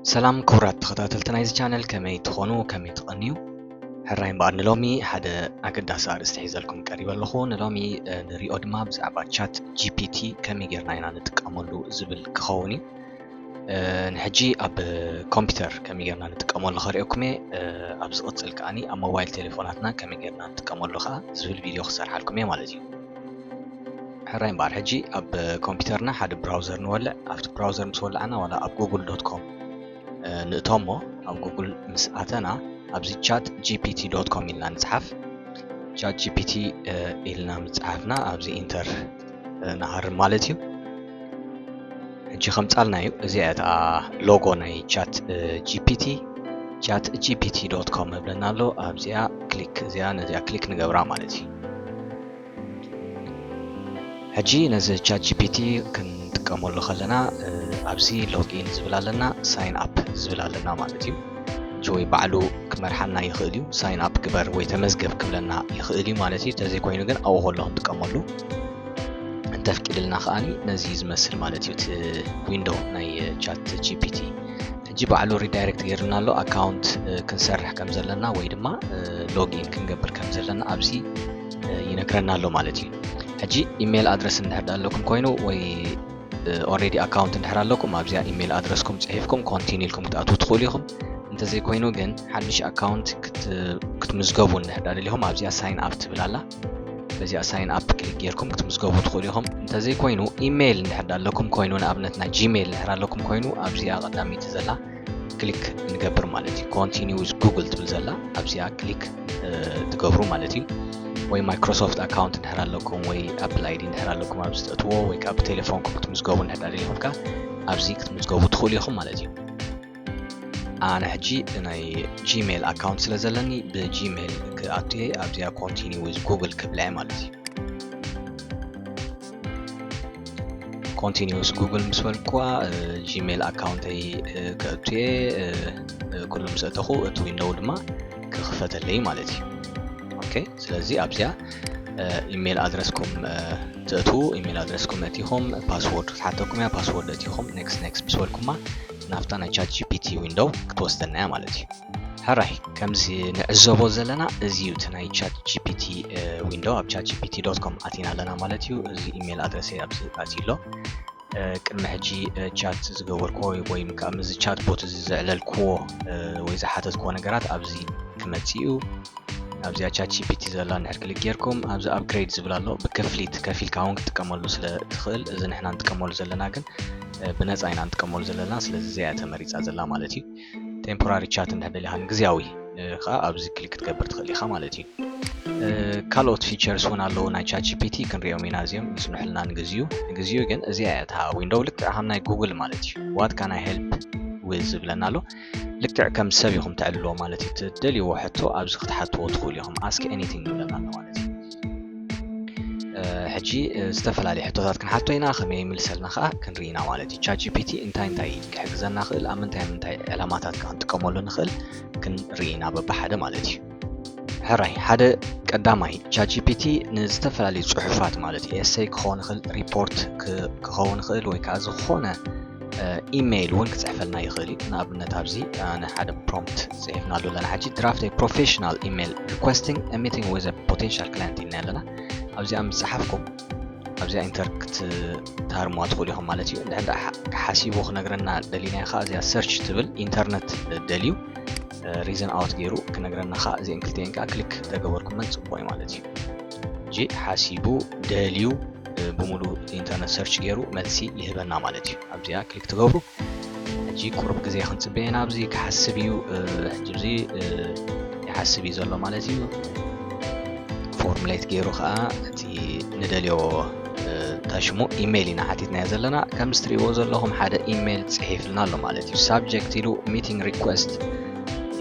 ሰላም ክቡራት ተኸታተልቲ ናይዚ ቻነል፣ ከመይ ትኾኑ? ከመይ ትቐንዩ? ሕራይ እምበኣር፣ ንሎሚ ሓደ ኣገዳሲ ኣርእስቲ ሒዘልኩም ቀሪበ ኣለኹ። ንሎሚ ንሪኦ ድማ ብዛዕባ ቻት ጂ ፒ ቲ ከመይ ጌርና ኢና ንጥቀመሉ ዝብል ክኸውን እዩ። ንሕጂ ኣብ ኮምፒውተር ከመይ ጌርና ንጥቀመሉ ከርእየኩም እየ። ኣብ ዝቕጽል ከኣኒ ኣብ ሞባይል ቴሌፎናትና ከመይ ጌርና ንጥቀመሉ ከኣ ዝብል ቪድዮ ክሰርሓልኩም እየ ማለት እዩ። ሕራይ እምበኣር፣ ሕጂ ኣብ ኮምፒውተርና ሓደ ብራውዘር ንወልዕ። ኣብቲ ብራውዘር ምስ ወላዕና፣ ዋላ ኣብ ጉግል ዶት ኮም ንእቶ እሞ፣ ኣብ ጉግል ምስ ኣተና ኣብዚ ቻት ጂ ፒ ቲ ዶት ኮም ኢልና ንጽሓፍ። ቻት ጂ ፒ ቲ ኢልና ምጽሓፍና ኣብዚ ኢንተር ንሃርም ማለት እዩ። ሕጂ ከምጻልና እዩ። እዚኣ እታ ሎጎ ናይ ቻት ጂ ፒ ቲ፣ ቻት ጂ ፒ ቲ ዶት ኮም እብለና ኣሎ። ኣብዚኣ ክሊክ፣ እዚኣ ነዚኣ ክሊክ ንገብራ ማለት እዩ። ሕጂ ነዚ ቻት ጂ ፒ ቲ ክንጥቀመሉ ከለና ኣብዚ ሎጊን ዝብል ኣለና፣ ሳይን ኣፕ ዝብል ኣለና ማለት እዩ። ሕጂ ወይ ባዕሉ ክመርሓና ይኽእል እዩ፣ ሳይን ኣፕ ግበር ወይ ተመዝገብ ክብለና ይኽእል እዩ ማለት እዩ። እንተዘይኮይኑ ግን ኣብኡ ከሎ ክንጥቀመሉ እንተፍቂድልና ከኣኒ ነዚ ዝመስል ማለት እዩ እቲ ዊንዶው ናይ ቻት ጂ ፒ ቲ። ሕጂ ባዕሉ ሪዳይሬክት ገይሩልና ኣሎ፣ ኣካውንት ክንሰርሕ ከም ዘለና ወይ ድማ ሎጊን ክንገብር ከም ዘለና ኣብዚ ይነግረና ኣሎ ማለት እዩ። ሕጂ ኢሜይል ኣድረስ እንድሕር ኣለኩም ኮይኑ ወይ ኦልሬዲ ኣካውንት እንድሕር ኣለኩም ኣብዚኣ ኢሜይል ኣድረስኩም ጽሒፍኩም ኮንቲኒ ኢልኩም ክትኣትዉ ትኽእሉ ኢኹም። እንተዘይኮይኑ ግን ሓድሽ ኣካውንት ክትምዝገቡ እንድሕር ደሊኹም ኣብዚኣ ሳይን ኣፕ ትብል ኣላ። በዚኣ ሳይን ኣፕ ክሊክ ጌርኩም ክትምዝገቡ ትኽእሉ ኢኹም። እንተዘይኮይኑ ኢሜይል እንድሕር ኣለኩም ኮይኑ፣ ንኣብነት ናይ ጂሜይል እንድሕር ኣለኩም ኮይኑ ኣብዚኣ ቀዳመይቲ ዘላ ክሊክ ንገብር ማለት እዩ። ኮንቲኒ ዊዝ ጉግል ትብል ዘላ ኣብዚኣ ክሊክ ትገብሩ ማለት እዩ። ወይ ማይክሮሶፍት ኣካውንት እንድሕር ኣለኩም ወይ ኣፕል ኣይ ዲ እንድሕር ኣለኩም ኣብዚ ተእትዎ ወይ ካብ ቴሌፎንኩም ክትምዝገቡ እንድሕር ደሊኹም ከኣ ኣብዚ ክትምዝገቡ ትኽእሉ ኢኹም ማለት እዩ። ኣነ ሕጂ ናይ ጂሜል ኣካውንት ስለ ዘለኒ ብጂሜል ክኣቱ እየ። ኣብዚኣ ኮንቲኒ ዊዝ ጉግል ክብላ እየ ማለት እዩ። ኮንቲኒ ዊዝ ጉግል ምስ በልኩዋ ጂሜል ኣካውንተይ ከእቱ እየ። ኩሉ ምስ ኣተኹ እቲ ዊንዶው ድማ ክኽፈተለይ ማለት እዩ። ኦኬ፣ ስለዚ ኣብዚኣ ኢሜል ኣድረስኩም ትእትዉ፣ ኢሜል ኣድረስኩም ኣእቲኹም ፓስወርድ ክትሓተኩም እያ። ፓስወርድ ኣእቲኹም ኔክስት ኔክስት ምስ በልኩማ ናብታ ናይ ቻት ጂ ፒ ቲ ዊንዶው ክትወስደና እያ ማለት እዩ። ሕራይ፣ ከምዚ ንዕዘቦ ዘለና እዚ እዩ እቲ ናይ ቻት ጂ ፒ ቲ ዊንዶው። ኣብ ቻት ጂ ፒ ቲ ዶት ኮም ኣቲና ኣለና ማለት እዩ። እዚ ኢሜል ኣድረሰይ ኣብዚ ኣትዩ ኣሎ። ቅድሚ ሕጂ ቻት ዝገበርክዎ ወይ ከዓ ምስዚ ቻት ቦት እዚ ዘዕለልክዎ ወይ ዝሓተትክዎ ነገራት ኣብዚ ክመጽእ እዩ። ኣብዚኣ ቻት ጂ ፒ ቲ ዘላ እንድሕር ክሊክ ጌርኩም ኣብዚ ኣፕግሬድ ዝብል ኣሎ። ብክፍሊት ከፊልካ እውን ክትጥቀመሉ ስለ ትኽእል፣ እዚ ንሕና ንጥቀመሉ ዘለና ግን ብነጻ ኢና ንጥቀመሉ ዘለና። ስለዚ እዚኣ እያ ተመሪጻ ዘላ ማለት እዩ። ቴምፖራሪ ቻት እንድሕር ደሊኻ ንግዝያዊ ከዓ ኣብዚ ክሊክ ክትገብር ትኽእል ኢኻ ማለት እዩ። ካልኦት ፊቸርስ እውን ኣለዉ ናይ ቻት ጂ ፒ ቲ፣ ክንሪኦም ኢና እዚኦም። ይጽንሑልና ንግዚኡ። ንግዚኡ ግን እዚኣ እያ እታ ዊንዶው፣ ልክዕ ከም ናይ ጉግል ማለት እዩ። ዋት ካን ኣይ ሄልፕ ዊዝ ዝብለና ኣሎ። ልክዕ ከም ሰብ ኢኹም ተዕልልዎ ማለት እዩ። ትደልይዎ ሕቶ ኣብዚ ክትሓትዎ ትኽእሉ ኢኹም። ኣስክ ኤኒቲንግ ይብለና ኣሎ ማለት እዩ። ሕጂ ዝተፈላለዩ ሕቶታት ክንሓቶ ኢና፣ ከመይ ይምልሰልና ከዓ ክንርኢ ኢና ማለት እዩ። ቻት ጂ ፒ ቲ እንታይ እንታይ ክሕግዘና ክእል፣ ኣብ ምንታይ ምንታይ ዕላማታት ክንጥቀመሉ ንኽእል ክንርኢ ኢና በብሓደ ማለት እዩ። ሕራይ፣ ሓደ ቀዳማይ ቻት ጂ ፒ ቲ ንዝተፈላለዩ ጽሑፋት ማለት እዩ፣ ኤሰይ ክኸውን ይኽእል፣ ሪፖርት ክኸውን ይኽእል፣ ወይ ከዓ ዝኾነ ኢሜይል እውን ክጽሕፈልና ይኽእል እዩ። ንኣብነት ኣብዚ ኣነ ሓደ ፕሮምፕት ጽሒፍናሉ ኣለና። ሕጂ ድራፍት ፕሮፌሽናል ኢሜይል ሪኩዌስቲንግ ሚቲንግ ዊዝ ፖቴንሻል ክላይንት ኢልና ኣለና። ኣብዚኣ ምስ ጸሓፍኩም ኣብዚኣ ኢንተር ክትሃርሙዋ ትኽእሉ ኢኹም ማለት እዩ። እንድሕር ደኣ ሓሲቡ ክነግረና ደሊና ከኣ እዚኣ ሰርች ትብል ኢንተርነት ደልዩ ሪዝን ኣውት ገይሩ ክነግረና ከኣ እዚአን ክልቲአን ከኣ ክሊክ ተገበርኩመን ጽቡቕ እዩ ማለት እዩ። ሕጂ ሓሲቡ ደልዩ ብሙሉእ ኢንተርነት ሰርች ገይሩ መልሲ ይህበና ማለት እዩ። ኣብዚኣ ክሊክ ትገብሩ። ሕጂ ቁሩብ ግዜ ክንጽበ ኢና። ኣብዚ ክሓስብ እዩ። ሕጂ እዚ ይሓስብ እዩ ዘሎ ማለት እዩ። ፎርሙሌት ገይሩ ከዓ እቲ ንደልዮ እታ ሽሙ ኢሜይል ኢና ሓቲትናዮ ዘለና። ከምዚ ትርእይዎ ዘለኹም ሓደ ኢሜይል ጽሒፍልና ኣሎ ማለት እዩ። ሳብጀክት ኢሉ ሚቲንግ ሪኩዌስት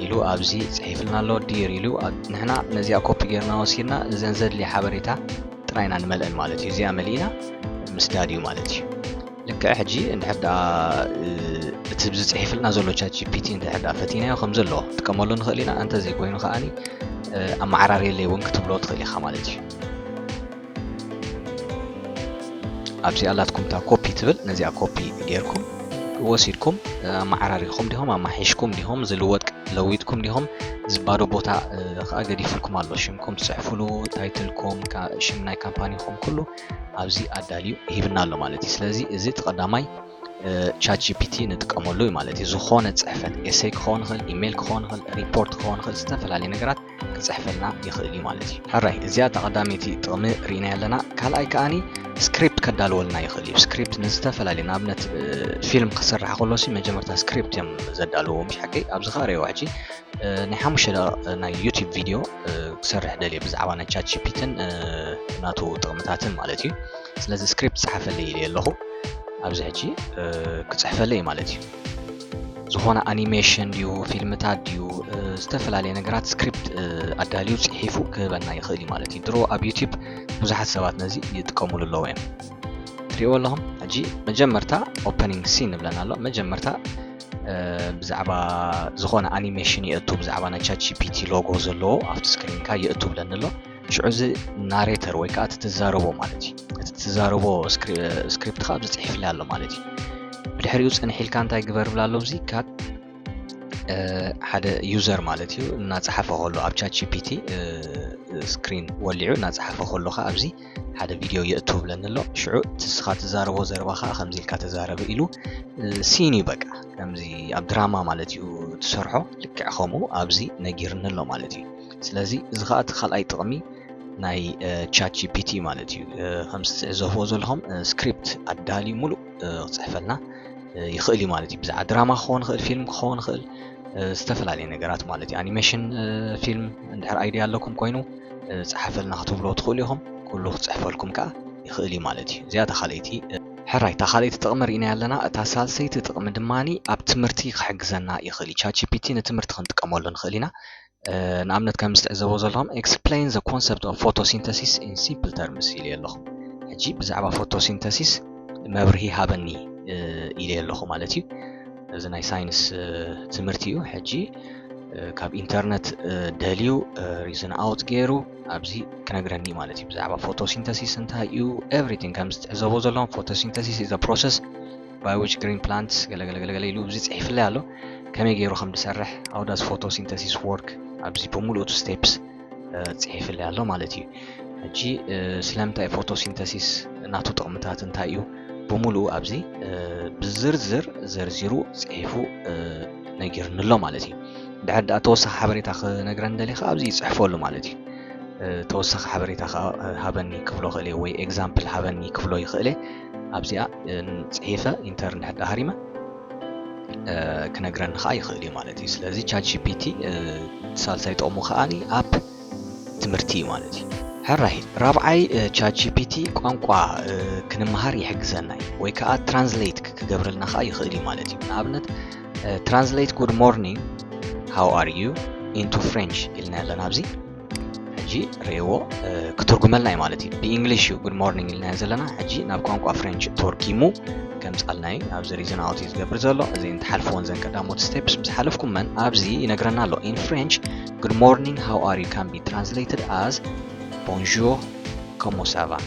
ኢሉ ኣብዚ ጽሒፍልና ኣሎ። ዲር ኢሉ ንሕና ነዚኣ ኮፒ ጌርና ወሲድና እዘን ዘድልያ ሓበሬታ ጥራይ ኢና ንመልአን ማለት እዩ። እዚኣ መሊእና ምስዳድ እዩ ማለት እዩ። ልክዕ ሕጂ እንድሕር ደኣ እቲ ዝጽሕፍልና ዘሎ ቻት ጂ ፒ ቲ እንድሕር ደኣ ፈቲናዮ ከም ዘሎ ጥቀመሉ ንኽእል ኢና። እንተዘይኮይኑ ከኣኒ ኣመዓራርየለይ እውን ክትብሎ ትኽእል ኢኻ ማለት እዩ። ኣብዚ ኣላትኩም እታ ኮፒ ትብል፣ ነዚኣ ኮፒ ጌርኩም ወሲድኩም ኣመዓራሪኹም ዲኹም ኣማሒሽኩም ዲኹም ዝልወጥ ለዊጥኩም ዲኹም ዝባዶ ቦታ ከዓ ገዲፍልኩም ኣሎ። ሽምኩም ትፅሕፍሉ፣ ታይትልኩም፣ ሽም ናይ ካምፓኒኹም ኩሉ ኣብዚ ኣዳልዩ ሂብና ኣሎ ማለት እዩ። ስለዚ እዚ እቲ ቀዳማይ ቻት ጂ ፒ ቲ ንጥቀመሉ እዩ ማለት እዩ። ዝኾነ ፅሕፈት ኤሴይ ክኸውን ይኽእል፣ ኢሜይል ክኸውን ይኽእል፣ ሪፖርት ክኸውን ይኽእል፣ ዝተፈላለዩ ነገራት ክፅሕፈልና ይኽእል እዩ ማለት እዩ። ሕራይ እዚኣ እታ ቀዳመይቲ ጥቕሚ ርኢና ኣለና። ካልኣይ ከዓኒ ስክሪፕት ከዳልወልና ይኽእል እዩ። ስክሪፕት ንዝተፈላለዩ ንኣብነት ፊልም ክስራሕ ከሎ ሲ መጀመርታ ስክሪፕት እዮም ዘዳልዎ ምሽ ሓቂ ኣብዚ ከዓ ርእይዋ ሕጂ ናይ ሓሙሽተ ደቂቕ ናይ ዩቲዩብ ቪድዮ ክሰርሕ ደልየ ብዛዕባ ናይ ቻት ጂ ፒ ቲን ናቱ ጥቕምታትን ማለት እዩ። ስለዚ ስክሪፕት ፀሓፈለይ ኢለ ኣለኹ። ኣብዚ ሕጂ ክፅሕፈለይ ማለት እዩ። ዝኾነ ኣኒሜሽን ድዩ ፊልምታት ድዩ ዝተፈላለየ ነገራት ስክሪፕት ኣዳልዩ ፅሒፉ ክህበና ይኽእል እዩ ማለት እዩ። ድሮ ኣብ ዩቲዩብ ብዙሓት ሰባት ነዚ ይጥቀሙሉ ኣለዉ እዮም። ትሪእዎ ኣለኹም። ሕጂ መጀመርታ ኦፐኒንግ ሲን ንብለን ኣሎ። መጀመርታ ብዛዕባ ዝኾነ ኣኒሜሽን የእቱ ብዛዕባ ናይ ቻት ጂ ፒ ቲ ሎጎ ዘለዎ ኣብቲ ስክሪንካ የእቱ ብለኒ ኣሎ። ሽዑ እዚ ናሬተር ወይ ከዓ እቲ ትዛረቦ ማለት እዩ። እቲ ትዛረቦ ስክሪፕት ከዓ ኣብዚ ፅሒፍላ ኣሎ ማለት እዩ። ብድሕሪኡ ፅንሕ ኢልካ እንታይ ግበር ብላ ኣሎ። እዚ ካብ ሓደ ዩዘር ማለት እዩ እናፀሓፈ ከሎ ኣብ ቻት ጂ ፒ ቲ ስክሪን ወሊዑ እናፀሓፈ ከሎ ከዓ ኣብዚ ሓደ ቪድዮ የእቱ ብለኒ ኣሎ። ሽዑ እቲ ንስኻ ትዛረቦ ዘረባ ከዓ ከምዚ ኢልካ ተዛረበ ኢሉ ሲን እዩ በቃ ከምዚ ኣብ ድራማ ማለት እዩ ትሰርሖ ልክዕ ከምኡ ኣብዚ ነጊርኒ ኣሎ ማለት እዩ። ስለዚ እዚ ከዓ እቲ ካልኣይ ጥቕሚ ናይ ቻት ጂ ፒ ቲ ማለት እዩ። ከምዚ ትዕዘብዎ ዘለኹም ስክሪፕት ኣዳልዩ ሙሉእ ክፅሕፈልና ይኽእል እዩ ማለት እዩ። ብዛዕባ ድራማ ክኸውን ይኽእል፣ ፊልም ክኸውን ይኽእል፣ ዝተፈላለዩ ነገራት ማለት እዩ። ኣኒሜሽን ፊልም እንድሕር ኣይድያ ኣለኩም ኮይኑ ፀሓፈልና ክትብልዎ ትኽእሉ ኢኹም። ኩሉ ክፅሕፈልኩም ከዓ ይኽእል እዩ ማለት እዩ። እዚኣ እታ ካልኣይቲ ሕራይ እታ ካልኣይቲ ጥቕሚ ርኢናያ ኣለና። እታ ሳልሰይቲ ጥቕሚ ድማ ኣብ ትምህርቲ ክሕግዘና ይኽእል እዩ። ቻት ጂ ፒ ቲ ንትምህርቲ ክንጥቀመሉ ንኽእል ኢና። ንኣብነት ከም ዝትዕዘቦ ዘለኹም explain the concept of photosynthesis in simple terms ኢለ ኣለኹ። ሕጂ ብዛዕባ ፎቶሲንተሲስ መብርሂ ሃበኒ ኢለ ኣለኹ ማለት እዩ። እዚ ናይ ሳይንስ ትምህርቲ እዩ። ሕጂ ካብ ኢንተርነት ደልዩ ሪዝን ኣውት ገይሩ ኣብዚ ክነግረኒ ማለት እዩ። ብዛዕባ ፎቶሲንተሲስ እንታይ እዩ everything ከም ዝትዕዘቦ ዘለኹም photosynthesis is a process by which green plants ገለገለገለገለ ኢሉ እዚ ፅሒፍለይ ኣሎ። ከመይ ገይሩ ከም ዝሰርሕ how does photosynthesis work ኣብዚ ብምሉእ እቲ ስቴፕስ ፅሒፍለይ ኣሎ ማለት እዩ። ሕጂ ስለምንታይ ፎቶሲንተሲስ ናቱ ጥቕምታት እንታይ እዩ ብምሉኡ ኣብዚ ብዝርዝር ዘርዚሩ ፅሒፉ ነጊርኒ ኣሎ ማለት እዩ። ድሕር ደኣ ተወሳኺ ሓበሬታ ክነግረን ደሊ ከዓ ኣብዚ ይፅሕፈሉ ማለት እዩ። ተወሳኺ ሓበሬታ ከዓ ሃበኒ ክብሎ ክእል ወይ ኤግዛምፕል ሃበኒ ክብሎ ይኽእል። ኣብዚኣ ፅሒፈ ኢንተር እንድሕር ደኣ ሃሪመ ክነግረኒ ከዓ ይኽእል እዩ ማለት እዩ። ስለዚ ቻት ጂ ፒ ቲ ሳልሳይ ጥቕሙ ከዓኒ ኣብ ትምህርቲ እዩ ማለት እዩ። ሕራይ ራብዓይ ቻት ጂ ፒ ቲ ቋንቋ ክንመሃር ይሕግዘና እዩ ወይ ከዓ ትራንስሌት ክገብረልና ከዓ ይኽእል እዩ ማለት እዩ። ንኣብነት translate good morning how are you into French ኢልና ኣለና ኣብዚ ሕጂ ርእይዎ ክትርጉመልና እዩ ማለት እዩ። ብእንግሊሽ እዩ good morning ኢልና ዘለና። ሕጂ ናብ ቋንቋ ፍሬንች ተርጉሙ ከምፃልና እዩ። ኣብዚ ሪዝን ኣውት እዩ ዝገብር ዘሎ። እዚ እንትሓልፍዎን ዘን ቀዳሞት ስቴፕስ ምስ ሓለፍኩመን ኣብዚ ይነግረና ኣሎ። In French good morning how are you can be translated as bonjour comment ça va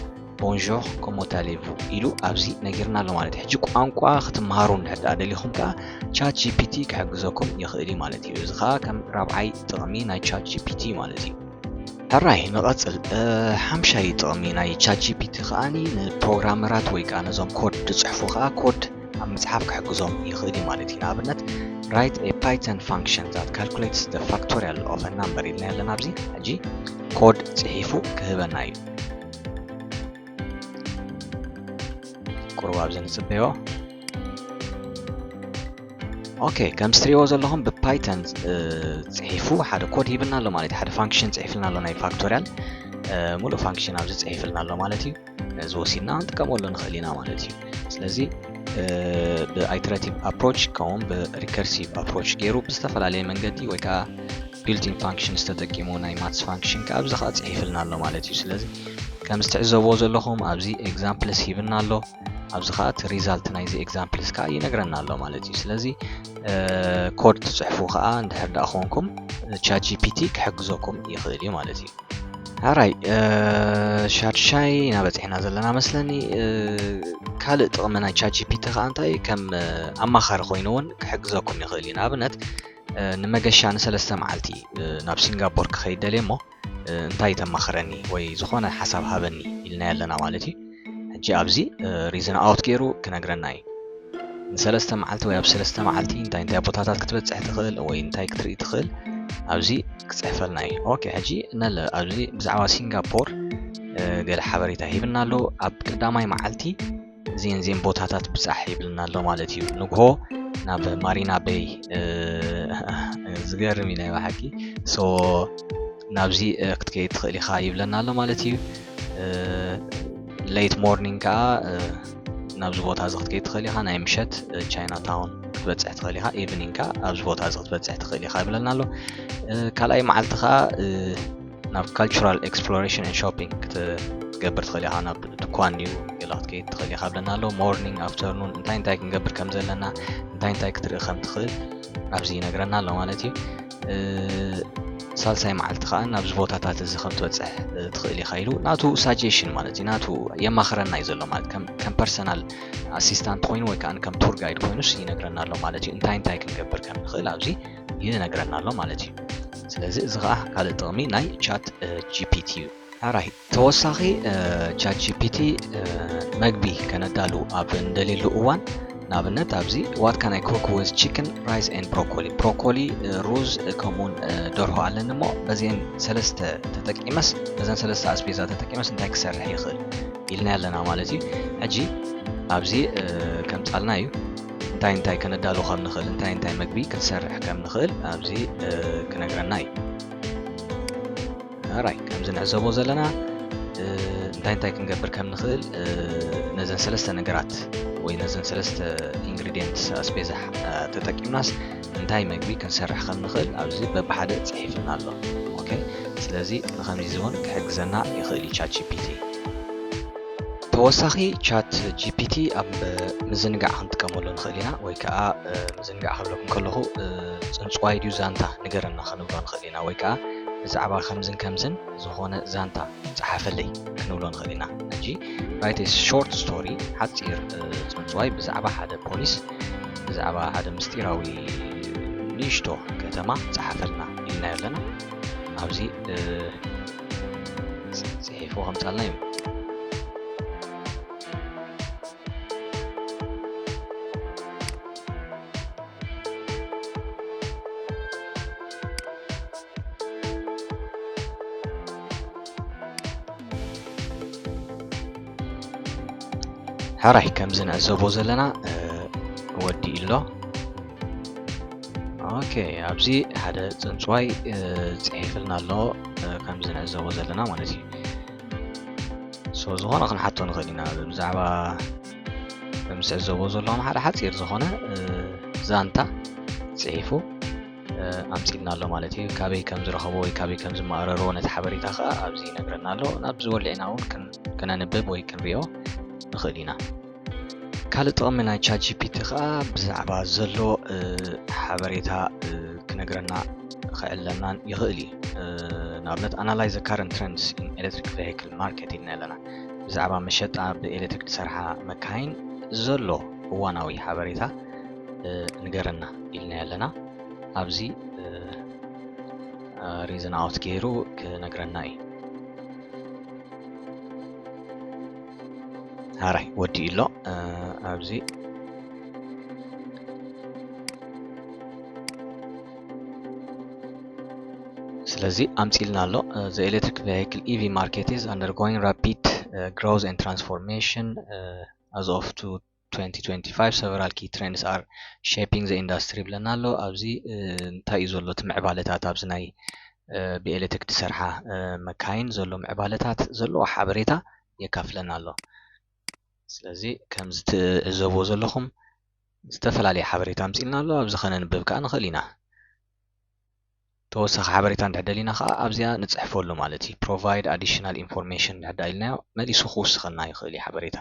bonjour comment allez-vous ኢሉ ኣብዚ ነጊርና ኣሎ ማለት እዩ። ሕጂ ቋንቋ ክትመሃሩ እንድሕር ደኣ ደሊኹም ከዓ ቻት ጂ ፒ ቲ ክሕግዘኩም ይኽእል እዩ ማለት እዩ። እዚ ከዓ ከም ራብዓይ ጥቕሚ ናይ ቻት ጂ ፒ ቲ ማለት እዩ። ሕራይ ንቐፅል። ሓምሻይ ጥቕሚ ናይ ቻት ጂ ፒ ቲ ከዓኒ ንፕሮግራመራት ወይ ከዓ ነዞም ኮድ ዝፅሕፉ ከዓ ኮድ ኣብ ምፅሓፍ ክሕግዞም ይኽእል እዩ ማለት እዩ። ንኣብነት write a Python function that calculates the factorial of a number ኢልና ኣለና ኣብዚ ሕጂ ኮድ ፅሒፉ ክህበና እዩ። ቁሩብ ኣብዚ ንፅበዮ። ኦኬ ከም እትሪእዎ ዘለኹም ብፓይተን ፅሒፉ ሓደ ኮድ ሂብና ኣሎ ማለት እዩ። ሓደ ፋንክሽን ፅሒፍልና ኣሎ ናይ ፋክቶሪያል ሙሉእ ፋንክሽን ኣብዚ ፅሒፍልና ኣሎ ማለት እዩ። ነዚ ወሲድና ክንጥቀመሉ ንኽእል ኢና ማለት እዩ። ስለዚ ብ iterative approach ከምኡ ብ recursive approach ገይሩ ብዝተፈላለየ መንገዲ ወይ ከዓ built-in functions ተጠቂሙ ናይ maths function ከዓ ኣብዚ ከዓ ፅሒፍልና ኣሎ ማለት እዩ። ስለዚ ከም እትዕዘብዎ ዘለኹም ኣብዚ examples ሂብና ኣሎ። ኣብዚ ከዓ እቲ result ናይዚ examples ከዓ ይነግረና ኣሎ ማለት እዩ። ስለዚ ኮድ ትፅሕፉ ከዓ እንድሕር ደኣ ኮንኩም ቻት ጂ ፒ ቲ ክሕግዘኩም ይኽእል እዩ ማለት እዩ። ኣራይ ሻድሻይ ኢና በፂሕና ዘለና መስለኒ። ካልእ ጥቕሚ ናይ ቻት ጂፒቲ ከዓ እንታይ ከም ኣማኻሪ ኮይኑ እውን ክሕግዘኩም ይኽእል እዩ። ንኣብነት ንመገሻ ንሰለስተ መዓልቲ ናብ ሲንጋፖር ክኸይድ ደልየ እሞ እንታይ ተማኽረኒ ወይ ዝኾነ ሓሳብ ሃበኒ ኢልናዮ ኣለና ማለት እዩ። ሕጂ ኣብዚ ሪዝን ኣውት ገይሩ ክነግረና እዩ። ንሰለስተ መዓልቲ ወይ ኣብ ሰለስተ መዓልቲ እንታይ እንታይ ቦታታት ክትበፅሕ ትኽእል ወይ እንታይ ክትርኢ ትኽእል ኣብዚ ክፅሕፈልና እዩ። ኦኬ፣ ሕጂ ነለ ኣብዚ ብዛዕባ ሲንጋፖር ገለ ሓበሬታ ሂብና ኣሎ። ኣብ ቀዳማይ መዓልቲ እዚን እዚን ቦታታት ብፃሕ ይብልና ኣሎ ማለት እዩ። ንግሆ ናብ ማሪና ቤይ ዝገርም እዩ ናይ ብሓቂ። ሶ ናብዚ ክትከይድ ትኽእል ኢኻ ይብለና ኣሎ ማለት እዩ። ሌት ሞርኒንግ ከዓ ናብዚ ቦታ እዚ ክትከይድ ትኽእል ኢኻ። ናይ ምሸት ቻይና ታውን ክትበፅሕ ትኽእል ኢኻ። ኢቭኒንግ ከዓ ኣብዚ ቦታ እዚ ክትበፅሕ ትኽእል ኢኻ ይብለና ኣሎ። ካልኣይ መዓልቲ ከዓ ናብ ካልቸራል ኤክስፕሎሬሽን ኤንድ ሾፒንግ ክትገብር ትኽእል ኢኻ። ናብ ድኳን ድዩ ገለ ክትከይድ ትኽእል ኢኻ ብለና ኣሎ። ሞርኒንግ ኣፍተርኑን እንታይ እንታይ ክንገብር ከም ዘለና እንታይ እንታይ ክትርኢ ከም ትኽእል ኣብዚ ይነግረና ኣሎ ማለት እዩ። ሳልሳይ መዓልቲ ከዓ ናብዚ ቦታታት እዚ ከም ትበፅሕ ትኽእል ኢኻ ኢሉ ናቱ ሳጀሽን ማለት እዩ ናቱ የማኽረና እዩ ዘሎ ማለት ከም ፐርሰናል ኣሲስታንት ኮይኑ ወይ ከዓ ከም ቱር ጋይድ ኮይኑስ ይነግረና ኣሎ ማለት እዩ። እንታይ እንታይ ክንገብር ከም ንኽእል ኣብዚ ይነግረና ኣሎ ማለት እዩ። ስለዚ እዚ ከዓ ካልእ ጥቕሚ ናይ ቻት ጂፒቲ እዩ። ኣራይ ተወሳኺ ቻት ጂፒቲ መግቢ ከነዳሉ ኣብ እንደልየሉ እዋን ንኣብነት ኣብዚ what can I cook with chicken, rice and broccoli፣ ብሮኮሊ፣ ሩዝ ከምኡውን ደርሆ ኣለኒ እሞ በዚአን ሰለስተ ተጠቂመስ በዘን ሰለስተ ኣስቤዛ ተጠቂመስ እንታይ ክሰርሕ ይኽእል ኢልና ኣለና ማለት እዩ። ሕጂ ኣብዚ ከምፃልና እዩ እንታይ እንታይ ከነዳሉ ከም ንኽእል እንታይ እንታይ መግቢ ክንሰርሕ ከም ንኽእል ኣብዚ ክነግረና እዩ። ኣራይ ከምዚ ንዕዘቦ ዘለና እንታይ እንታይ ክንገብር ከም ንኽእል ነዘን ሰለስተ ነገራት ወይ ነዘን ሰለስተ ኢንግሪዲየንትስ ኣስቤዛ ተጠቂምናስ እንታይ መግቢ ክንሰርሕ ከም ንኽእል ኣብዚ በብሓደ ፅሒፍና ኣሎ። ኦኬ፣ ስለዚ ንኸምዚ እውን ክሕግዘና ይኽእል እዩ ቻት ጂፒቲ። ተወሳኺ ቻት ጂፒቲ ኣብ ምዝንጋዕ ክንጥቀመሉ ንኽእል ኢና ወይ ከዓ ምዝንጋዕ ክብለኩም ከለኹ ፅንፅዋይ ድዩ ዛንታ ንገረና ክንብሎ ንኽእል ኢና ወይ ከዓ ብዛዕባ ከምዝን ከምዝን ዝኾነ ዛንታ ፀሓፈለይ ክንብሎ ንኽእል ኢና። ሕጂ write a short story ሓፂር ፅንፅዋይ ብዛዕባ ሓደ ፖሊስ ብዛዕባ ሓደ ምስጢራዊ ንእሽቶ ከተማ ፀሓፈልና ኢልናዮ ኣለና። ኣብዚ ፅሒፉ ከምፃልና እዩ። ሕራይ ከምዚ ንዕዘቦ ዘለና ወዲኡ ኣሎ። ኦኬ፣ ኣብዚ ሓደ ፅንፅዋይ ፅሒፍልና ኣሎ ከምዚ ንዕዘቦ ዘለና ማለት እዩ። ሶ ዝኾነ ክንሓቶ ንኽእል ኢና ብዛዕባ ከምዚ ትዕዘቦ ዘለኹም ሓደ ሓፂር ዝኾነ ዛንታ ፅሒፉ ኣምፂልና ኣሎ ማለት እዩ። ካበይ ከም ዝረኸቦ ወይ ካበይ ከም ዝመኣረሮ ነቲ ሓበሬታ ከዓ ኣብዚ ይነግረና ኣሎ። ናብ ዝወልዕና እውን ክነንብብ ወይ ክንሪኦ ንኽእል ኢና። ካልእ ጥቕሚ ናይ ቻት ጂፒቲ ከዓ ብዛዕባ ዘሎ ሓበሬታ ክነግረና ክዕለናን ይኽእል እዩ። ንኣብነት analyze the current trends in electric vehicle market ኢልና ኣለና። ብዛዕባ መሸጣ ብኤሌክትሪክ ዝሰርሓ መካይን ዘሎ እዋናዊ ሓበሬታ ንገረና ኢልና ኣለና። ኣብዚ ሪዝን ኣውት ገይሩ ክነግረና እዩ። ሓራይ ወዲኡ ኣሎ። ኣብዚ ስለዚ ኣምፂልና ኣሎ። The electric vehicle E V market is undergoing rapid growth and transformation. As of two twenty twenty-five several key trends are shaping the industry ብለና ኣሎ። ኣብዚ እንታይ እዩ ዘሎ እቲ ምዕባለታት ኣብዚ ናይ ብኤሌክትሪክ ዝሰርሓ መካይን ዘሎ ምዕባለታት ዘለዎ ሓበሬታ የካፍለና ኣሎ። ስለዚ ከምዚ ትዕዘብዎ ዘለኹም ዝተፈላለየ ሓበሬታ ኣምፂልና ኣሎ። ኣብዚ ከነንብብ ከዓ ንኽእል ኢና። ተወሳኺ ሓበሬታ እንድሕር ደሊና ከዓ ኣብዚኣ ንፅሕፈሉ ማለት እዩ። Provide additional information እንድሕር ደኣ ኢልናዮ መሊሱ ክውስኸልና ይኽእል እዩ ሓበሬታ።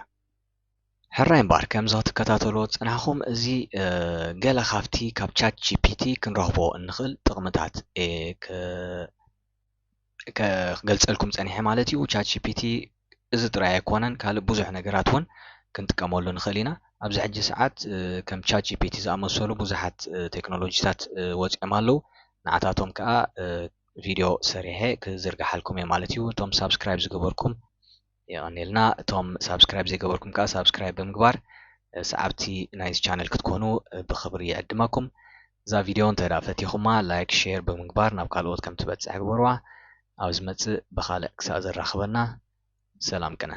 ሕራይ እምበኣር ከምዚ ክትከታተልዎ ዝፀናሕኹም እዚ ገለ ካብቲ ካብ ቻት ጂ ፒ ቲ ክንረኽቦ እንኽእል ጥቕምታት እየ ክገልፀልኩም ፀኒሐ ማለት እዩ። ቻት ጂ ፒ ቲ እዚ ጥራይ ኣይኮነን፣ ካልእ ብዙሕ ነገራት እውን ክንጥቀመሉ ንኽእል ኢና። ኣብዚ ሕጂ ሰዓት ከም ቻት ጂ ፒ ቲ ዝኣመሰሉ ብዙሓት ቴክኖሎጂታት ወፂኦም ኣለዉ። ንዓታቶም ከዓ ቪድዮ ሰሪሐ ክዝርግሓልኩም እየ ማለት እዩ። እቶም ሳብስክራይብ ዝገበርኩም የቐኔልና። እቶም ሳብስክራይብ ዘይገበርኩም ከዓ ሳብስክራይብ ብምግባር ሰዓብቲ ናይዚ ቻነል ክትኮኑ ብኽብሪ ይዕድመኩም። እዛ ቪድዮ እንተ ደኣ ፈቲኹማ ላይክ፣ ሼር ብምግባር ናብ ካልኦት ከም ትበፅሕ ግበርዋ። ኣብ ዝመፅእ ብኻልእ ክሳእ ዘራኽበና ሰላም ቅነ።